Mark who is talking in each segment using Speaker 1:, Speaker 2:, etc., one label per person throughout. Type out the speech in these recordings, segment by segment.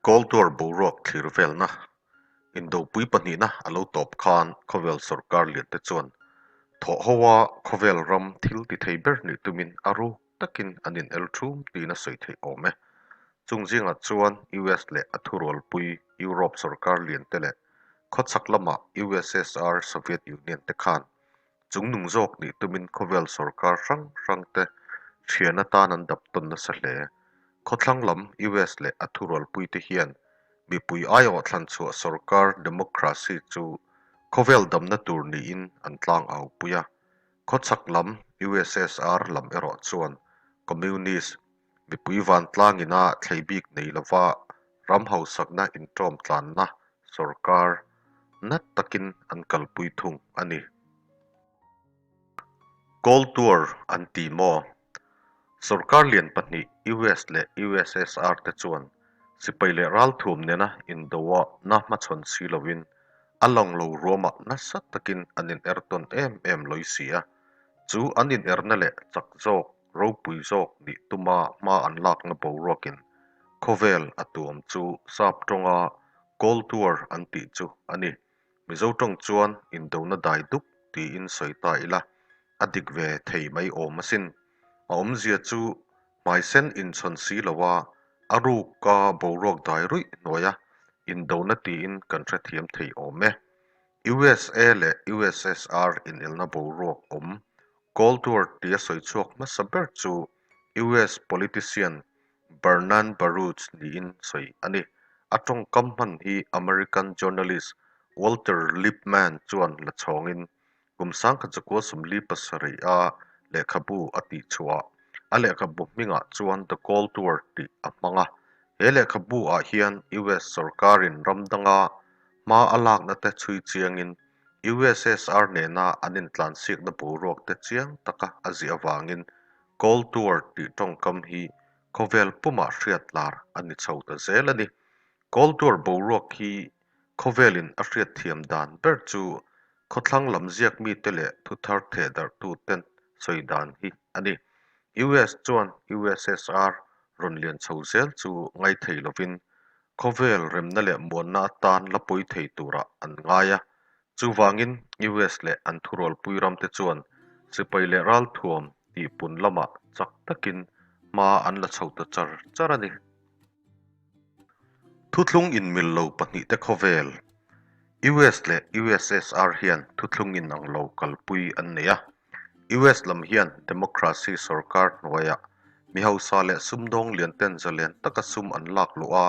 Speaker 1: Cold War boruak thlir velna Indopui pahnihna a lo tawp khan khawvel sorkar liante chuan thawhhoa khawvel ram thil ti thei ber nih tumin a ruk takin an inel thum tiin a sawi theih awm e. Chung zingah chuan US leh a thurualpui Europe sorkar liante leh khawchhak lama USSR Soviet Union te khan chungnung zawk nih tumin khawvel sorkar hrang hrang te thian atan an dap tawn nasa hle. Khawthlang lam US leh a thurualpui te hian mipui aiawh thlan chhuah sorkar democracy chu khawvel damna tur niin an tlang au pui a. Khawchhak lam USSR lam erawh chuan Communist mipui vantlang ina thlei bik nei lova ram hausakna inṭawm tlanna sorkar nat takin an kalpui thung a ni. Cold War an ti maw? Sorkar lian pahnih US leh USSR te chuan sipai leh ralthuam nena indoa na hmachhawn si lovin a lang lo ruamah nasa takin an in-er tawn em em lawi si a. Chu an in-erna leh chak zawk, ropui zawk nih tuma hma an lakna boruakin khawvel a tuam chu sap tawnga Cold War an tih chu a ni. Mizo tawng chuan indona dai dup tiin sawi ta ila, a dik ve thei mai awm asin. A awmzia chu hmaisen inchhawn si loa a ruka boruak dai ruih hnuaia indona tiin kan hrethiam thei awm e. USA leh USSR inelna boruak awm Cold War tia sawi chhuak hmasa ber chu US politician Bernan Baruch niin sawi a ni. A tawngkam hman hi American journalist Walter Lippmann chuan la chhawngin kum sangkhat zakua 47 a lehkhabu a tih chhuah a lehkhabu hmingah chuan The Cold War tih a hmang a. He lehkhabu ah hian US sorkarin ram danga hma a lakna te chhui chiangin USSR nena an intlansiakna boruak te chiang taka a ziah avangin Cold War tih tawngkam hi khawvel pumah hriat lar a ni chho ta zel a ni. Cold War boruak hi khawvelin a hriat thiam dan ber chu khawthlang lam ziak mite leh thuthar theh darhtuten sawi dan hi a ni. US chuan USSR rawn lian chho zel chu ngaithei lovin khawvel remna leh muanna atan la pawi thei turah an ngai a, Chuvangin US leh an thurualpui ramte chuan sipai leh ralthuam tihpun lamah chak takin hma an la chho ta char char a ni. Thuthlung inmil lo pahnihte khawvel, US leh USSR hian thuthlung inang lo kalpui an nei a. US lam hian democracy sorkar hnuaiah mi hausa leh sumdawng lianten zalen taka sum an lak luh a,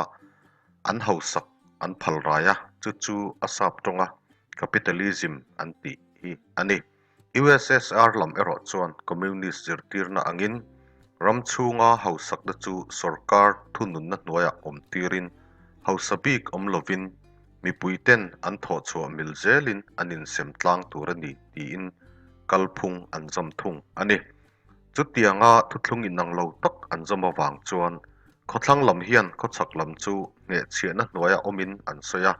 Speaker 1: an hausak an phal rai a, chu chu a sap tawnga capitalism an tih hi a ni. USSR lam erawh chuan communist zirtirna angin ram chhunga hausakna chu sorkar thununna hnuaiah awm tirin hausa bik awm lovin Mipuiten an thawhchhuah mil zelin an insem tlang tur a ni tiin kalphung an zawm thung a ni. Chutianga thuthlung inang lo tak an zawm avang chuan khawthlang lam hian khawchhak lam chu hnehchhiahna hnuaia awmin an sawi a,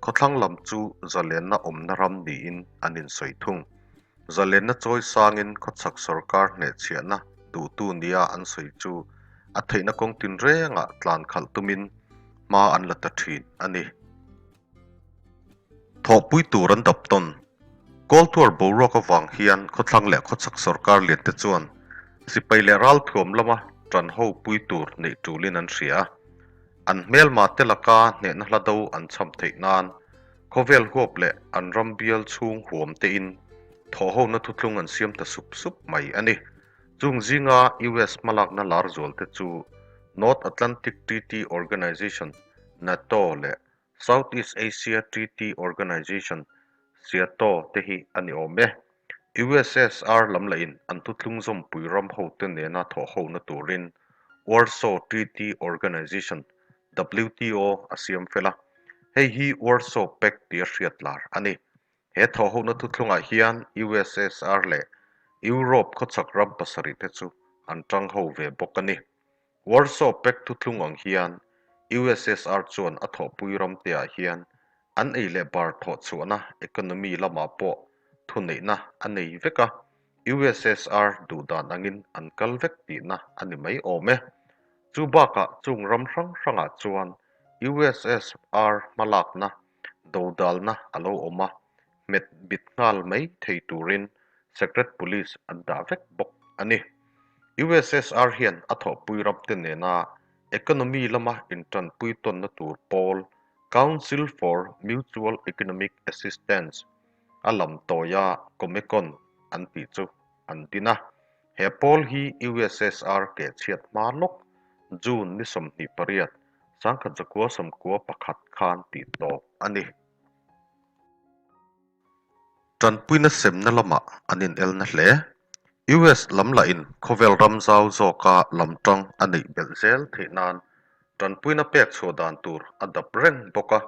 Speaker 1: khawthlang lam chu zalenna awmna ram niin an insawi thung. Zalenna chawi sangin khawchhak sorkar hnehchhiahna duhtu nia an sawi chu a theihna kawng tinrengah tlan khalh tumin hma an la ta thin a ni. Thawhpui tur an dap tawn. Kawltuar boruak avang hian khawthlang leh khawchhak sorkar liante chuan sipai leh ralthuam lama tan ho pui tur neih tulin an hria a. An hmelma te laka hnehna hla do an cham theih nan khawvel huap leh an ram bial chhung huam tein thawhhona thuthlung an siam ta sup sup mai a ni. Chung zinga US hmalakna lar zual te chu North Atlantic Treaty Organization, NATO, leh Southeast Asia Treaty Organization, SEATO, te hi a ni awm e. USSR lam lahin an thuthlung zawmpui ram hote nena thawhhona turin Warsaw Treaty Organization, WTO, a siam fel a. Hei hi Warsaw Pact tia hriat lar a ni. He thawhhona thuthlungah hian USSR leh Europe khawchhak ram pasarih te chu an tang ho ve bawk a ni. Warsaw Pact thuthlung ang hian USSR chuan a thawhpui ramteah hian an ei leh bar thawhchhuahna economy lamah pawh thuneihna a nei vek a, USSR duhdan angin an kal vek tihna a ni mai awm e. Chu bakah chung ram hrang hrangah chuan USSR hmalakna dodalna a lo awm a, hmet bit nghal mai thei turin Secret Police an dah vek bawk a ni. USSR hian a thawhpui ramte nena economy lama intanpui tawnna tur pawl Council for Mutual Economic Assistance a lam tawia Comecon an tih chu an din a. He pawl hi USSR kehchhiat hma lawk June ni 28, 1991 khan tih tawp a ni. Tanpuina semna lamah an inelna hle. US lam lahin khawvel ram zau zawka lam tang a neih belh zel theih nan tanpuina pek chhuah dan tur a dap reng bawk a,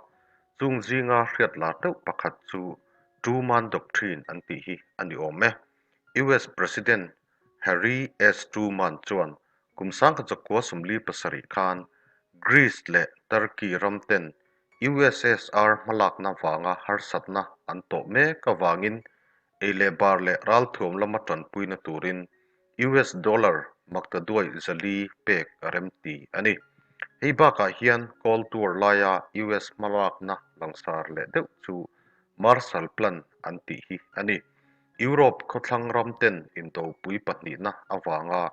Speaker 1: chung zinga hriat lar deuh pakhat chu Truman Doctrine an tih hi a ni awm e. US President Harry S. Truman chuan kum 1947 khan Greece leh Turkey ram ten USSR hmalakna vanga harsatna an tawh mek avangin ei leh bar leh ralthuam lama tanpuina turin US dollar maktaduai 400 pek a remti a ni. Hei bakah hian Cold War laia US hmalakna langsar leh deuh chu Marshall Plan an tih hi a ni. Europe khawthlang ram ten indopui pahnihna avanga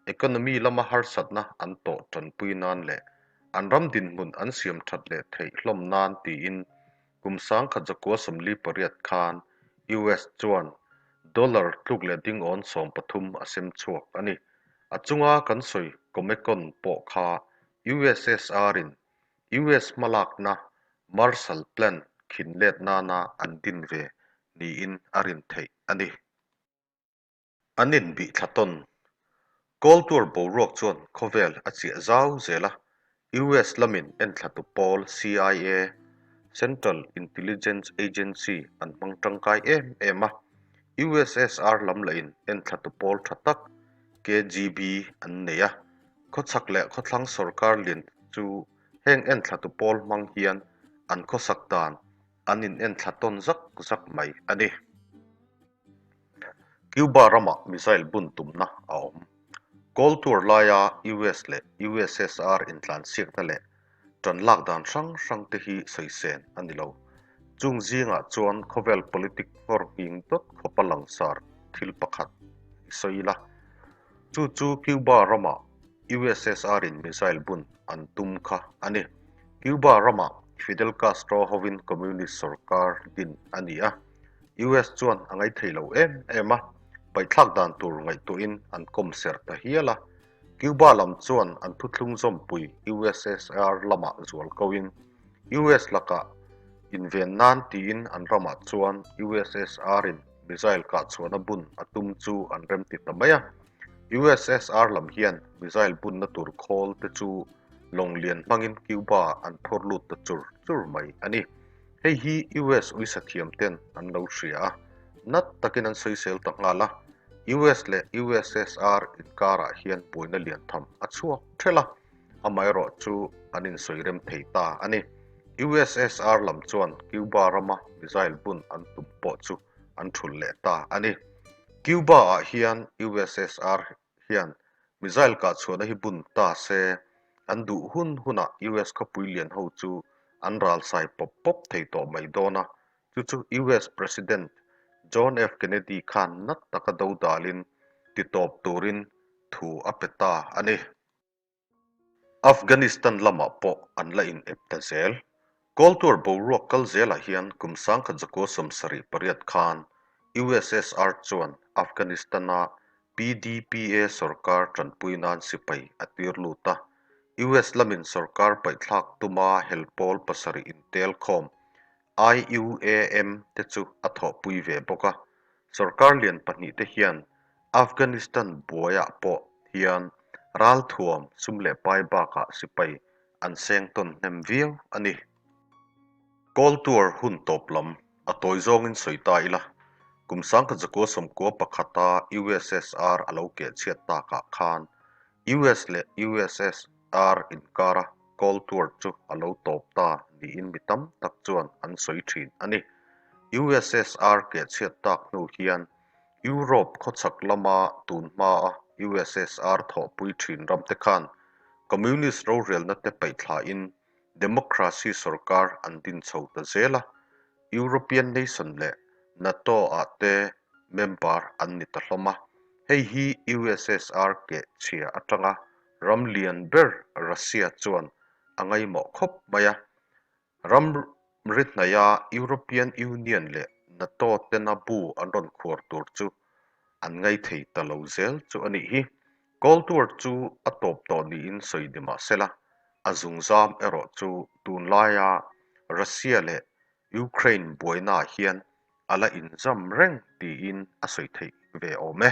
Speaker 1: Economy lama harsatna an tawh tanpui nan leh an ram dinhmun an siam that leh theih hlawm nan tiin kum 1948 khan US chuan dollar tluk leh dingawn 13 a sem chhuak a ni. A chunga kan sawi Comecon pawh kha USSR-in US hmalakna Marshall Plan khin let nana an din ve niin a rin theih a ni. An inbih thla tawn. Cold War boruak chuan khawvel a chiah zau zel a, US lamin enthlatu pawl CIA, Central Intelligence Agency, an hmang tangkai em em a, USSR lam lahin enthlatu pawl tha tak KGB an nei a, khawchhak leh khawthlang sawrkar lian chu heng enthlatu pawl hmang hian an khawsak dan an inenthla tawn zak zak mai a ni. Cuba ramah missile bun tumna a awm. Cold War laia US leh USSR intlansiakna leh tan lak dan hrang hrang te hi sawisen a ni lo. Chung zingah chuan khawvel politic nghawr nghing dawt khawpa langsar thil pakhat i sawi ila. Chu chu Cuba ramah USSR in missile bun an tum kha a ni. Cuba ramah Fidel Castro hovin communist sorkar din a ni a. US chuan a ngaithei lo em em a, paihthlak dan tur ngaihtuahin an kawm serh ta hial a. Cuba lam chuan an thuthlung zawmpui USSR lamah zual koin US lakah inven nan tiin an ramah chuan USSR-in missile kahchhuahna bun a tum chu an remti ta mai a. USSR lam hian missile bunna tur khawl te chu lawng lian hmangin Cuba an phur lut ta chur chur mai a ni. Hei hi US uisa thiam ten an lo hria a, nat takin an sawisel ta nghal a. US leh USSR inkarah hian buaina lian tham a chhuak thelh a, amaherawh chu an insawi rem thei ta a ni. USSR lam chuan Cuba rama missile bun an tum pawh chu an thulh leh ta a ni. Cuba-ah hian USSR hian missile kahchhuahna hi bun ta se, an duh hun hunah US khawpui lian ho chu an ralsai pawp pawp thei tawh mai dawn a, chu chu US President John F Kennedy khan nat taka dodalin titawp turin thu a pe ta a ni. Afghanistan lamah pawh an la in ep ta zel. Cold War boruak kal zelah hian kum 1978 khan USSR chuan Afghanistan-a PDPA sorkar tanpui nan sipai a tir lut a. US lamin sorkar paihthlak tuma hel pawl pasarih intel khawm IUAM te chu a thawhpui ve bawk a. Sorkar lian pahnihte hian Afghanistan buaiah pawh hian ralthuam sum leh pai bakah sipai an seng tawn hnem viau a ni. Cold War hun tawp lam a tawi zawngin sawi ta ila, kum 1991-a USSR a lo kehchhiat takah khan US leh USSR inkara Cold War chu a lo tawp ta niin mi tam tak chuan an sawi thin a ni. USSR kehchhiat tak hnu hian Europe khawchhak lama tun hmaa USSR thawhpui thin ramte khan Communist rorelna te paihthlain Democracy sorkar an din chho ta zel a, European nation leh NATO-ah te member an ni ta hlawm a. Hei hi USSR keh chhia atanga ram lian ber Russia chuan a ngaimawh khawp mai a. Ram ri hnaia European Union leh NATO tena bu an rawn khuar tur chu an ngaithei ta lo zel chu a nih hi. Cold War chu a tawp tawh niin sawi ni mah sela, a zungzam erawh chu tunlaia Russia leh Ukraine buainaah hian a la inzam reng tiin a sawi theih ve awm e.